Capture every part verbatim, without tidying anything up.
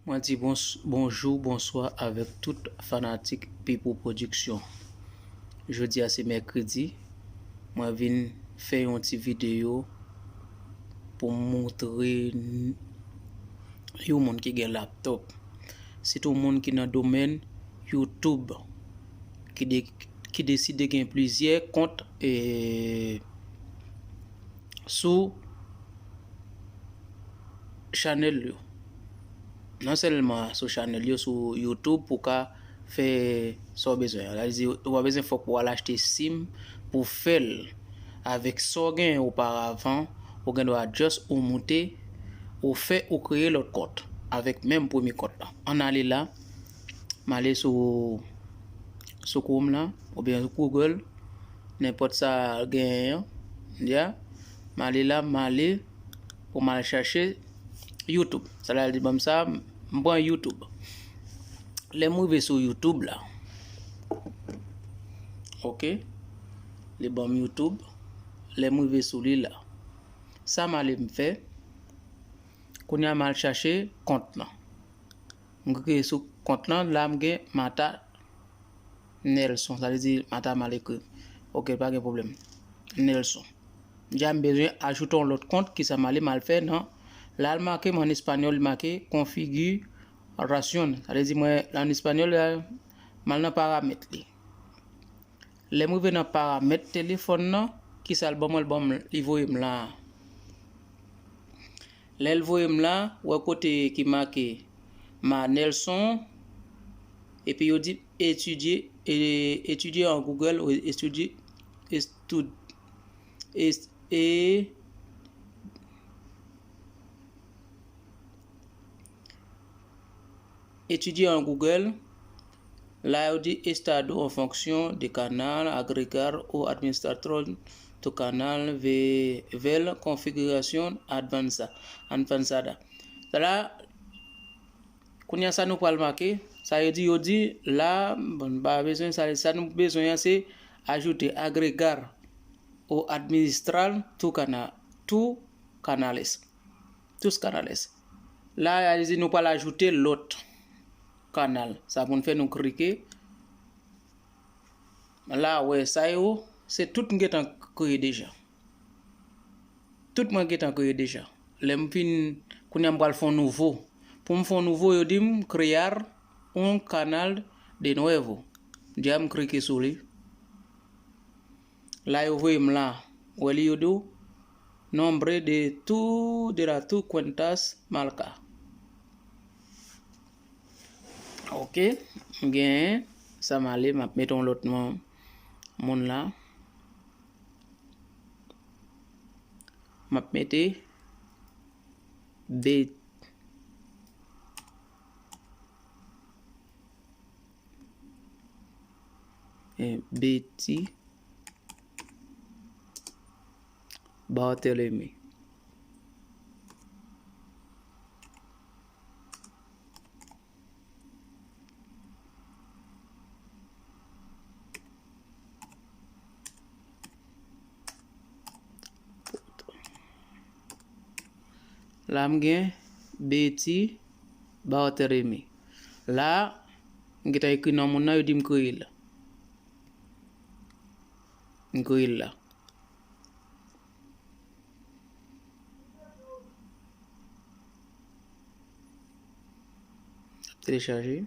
Mwen di bons-, bonjou, bonswa avèk tout fanatik Pipo Production. Jodi a se mèkredi. Mwen vin fè yon ti videyo pou m montre n-, yon moun ki gen laptòp. Sitou moun ki nan domèn YouTube, ki de-, ki deside gen plizyè kont, e, sou chanèl yo. Non sèlman sou chanèl yo, sou YouTube, pou ka fè sa w bezwen an. Sa vle di, ou pa bezwen fòk ou al achte sim pou fè l. Avèk sa w genyen oparavan, ou gen dwa just ou moute, ou fè, ou kreye lòt kont avèk menm premye kont lan. Ann ale la, m ale sou, sou Chrome lan, oubyen Google, nenpòt sa genyen an, ya. M ale la, m ale pou m al chache YouTube. Sa la, l di ban m sa, m pran YouTube. Lè m rive sou YouTube la, oke, li ban m YouTube. Lè m rive sou li la, sa m ale m fè, kounye a m al chache kont lan. M klike sou kont lan, la m gen Mata Nelson, sa vle di Mata mal ekri. Oke, pa gen pwoblèm. Nelson. Dja m bezwen ajoute yon lòt kont, kisa m ale m al fè nan, la l make m an espanyòl, li make configuración. Sa vle di mwen, an espanyòl, la, m al nan paramèt li. Lè m rive nan paramèt telefòn nan, kisa l ban mwen, l ban m, li voye m la a. Lè l voye m la, wè kote ki make Ma Nelson, epi yo di étudier, e, étudier en Google, ou étudier, estud-, es-, e, étudier en Google, la yo di estado en fonction de canal, agregar o administrador tu canal ve-, ver configuración avanza-, avanzada. Sa la, kounye a sa nou pral make, sa yo di, yo di, la, bon, n pa bezwen sa, sa nou bezwen an, se ajoute agregar o administrar tu cana-, tu canales. Tus canales. La, yo di nou pral ajoute lòt kanal. Sa pou n fè, nou klike. La, wè, sa yo, se tout m gentan kreye deja. Tout mwen gentan kreye deja. Lè m fin, kounye a m pral fè yon nouvo. Pou m fè yon nouvo, yo di m crear un canal de nuevo. Dja m klike sou li. La yo voye m la. Wè li yo di w, nombre de tu, de la tu cuentas marca. Oke, m genyen sa m ale, m ap mete yon lòt non moun la. M ap mete B, eh, Betty Barthélemy. La m gen Betty Barthélemy. La, m gentan ekri non moun nan, yo di m kreye l. M kreye l la. Telechaje.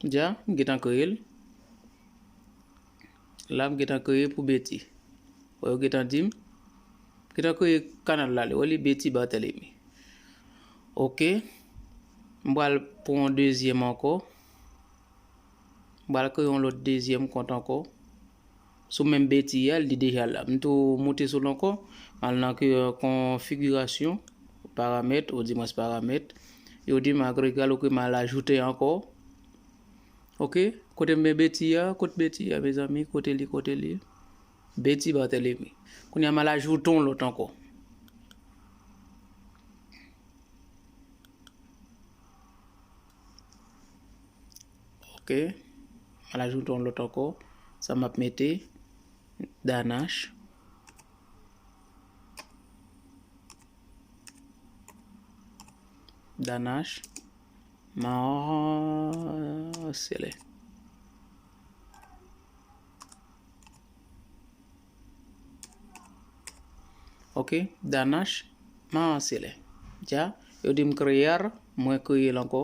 Dja, m gentan kreye l. La, m gentan kreye pou Betty. Wè, yo gentan di m. M gentan kreye kanal la, wè li Betty Barthélemy. Oke. M pral pran yon dezyèm ankò. M pral kreye yon lòt dezyèm kont ankò. Sou menm Betty a, li deja la. M tou moute sou l ankò. M al nan ke, konfigirasyon, paramèt, ou di mwens paramèt. Yo di m agregar, oke, m al ajoute ankò. Oke, kote m met Betty a? Kot Betty a, mezanmi? Kote li, kote li? Betty Barthélemy. Kounye a, m al ajoute yon lòt ankò. Oke. M al ajoute yon lòt ankò. Sa m ap mete Danache. Danache Marcelin. Ok, Danache Marcelin. Dja, yo di m kreye l, mwen kreye l ankò.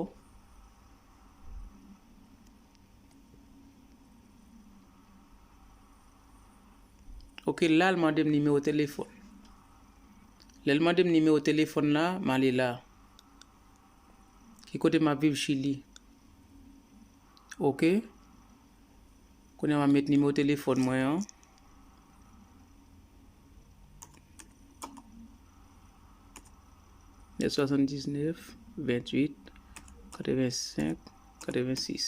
Ok, la l mande m nimewo telefòn. Lè l mande m nimewo telefòn la, m ale la. Ki kote m ap viv? Chili. Ok. Kounye a m ap met nimewo telefòn mwen an. Nèf swasanndiznèf, venntuit, katrevensenk, katrevensis.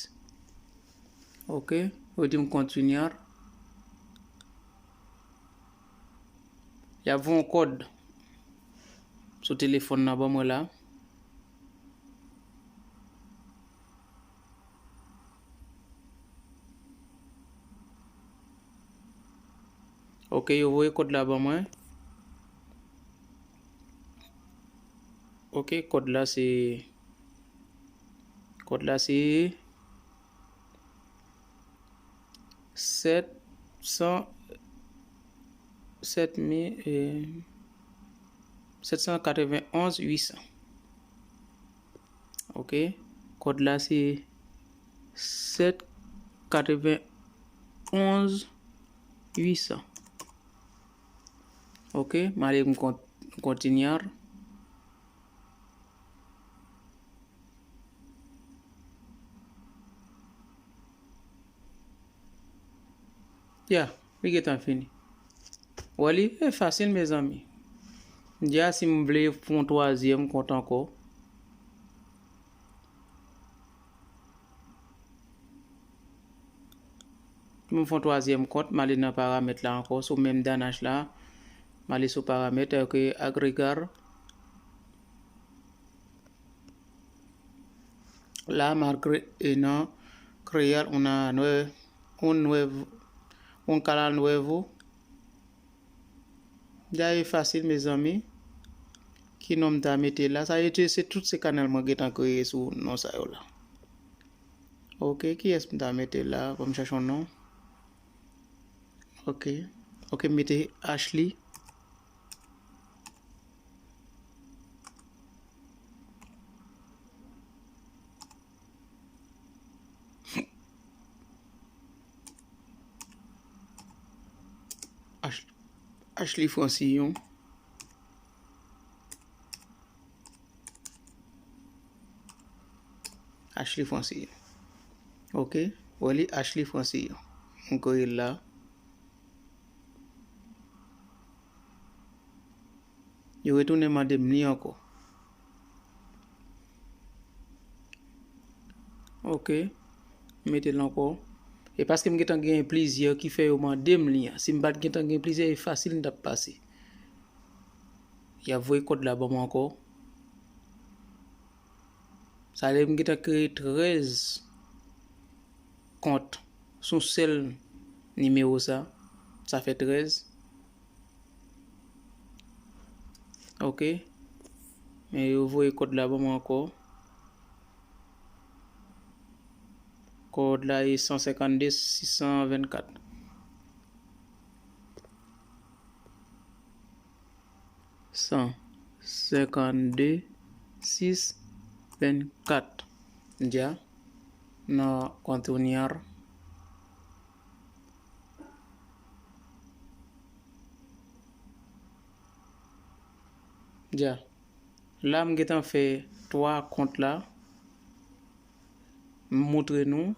Ok, yo di m kontinye. Y ap voye yon kòd sou telefòn nan ban mwen la. Ok, yo voye kòd la ban mwen. Ok, kòd la se, kòd la se sèt san, sèt mil, eh, sèt san katrevenn onz uit san. Ok, kòd la se sèt katrevenn onz uit san. Ok, m ale m kont-, kontinye. Ya, li gentan fini. Wè li, e fasil, mezanmi. M di a, si m vle fè yon twazyèm kont ankò, m fè yon twazyèm kont, m ale nan paramèt la ankò, sou menm Danache la, m ale sou paramèt, ok, agregar. La, m al kre-, e nan crear una nue-, un nuevo, un canal nuevo. Dja e fasil, mezanmi. Ki non m ta mete la? Sa vle di se tout se kanal mwen gentan kreye sou non sa yo la. Ok, kiyès m ta mete la? Ban m chèche yon non. Ok. Ok, m mete Ashley. Ash-, Ashley Francillon. Ashley Francillon. Ok. Wè li Ashley Francillon. M kreye l la. Yo retounen mande m li ankò. Ok. M mete l ankò. E paske m gentan genyen plizyè ki fè yo mande m li an. Si m pa t gentan gen plizyè, e fasil m t ap pase. Y ap voye kòd la ban mwen ankò. Sa vle di m gentan kreye trèz kont sou sèl nimewo sa. Sa fè trèz. Ok. Men yo voye kòd la ban mwen ankò. Kòd la e san senkannde sis san vennkat. San senkannde sis vennkat. Dja, nan kontinyar. Dja. La, m gentan fè twa kont la. M montre nou.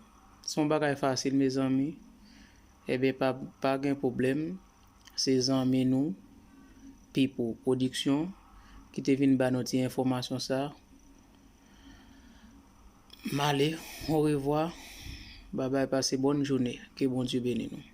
Se yon bagay fasil, mezanmi. Ebyen, pa, pa gen pwoblèm. Se zanmi nou, Pipo Production, ki te vin ba nou ti enfòmasyon sa. M ale, orevwa, babay, pase bòn jounen, ke Bondye beni nou.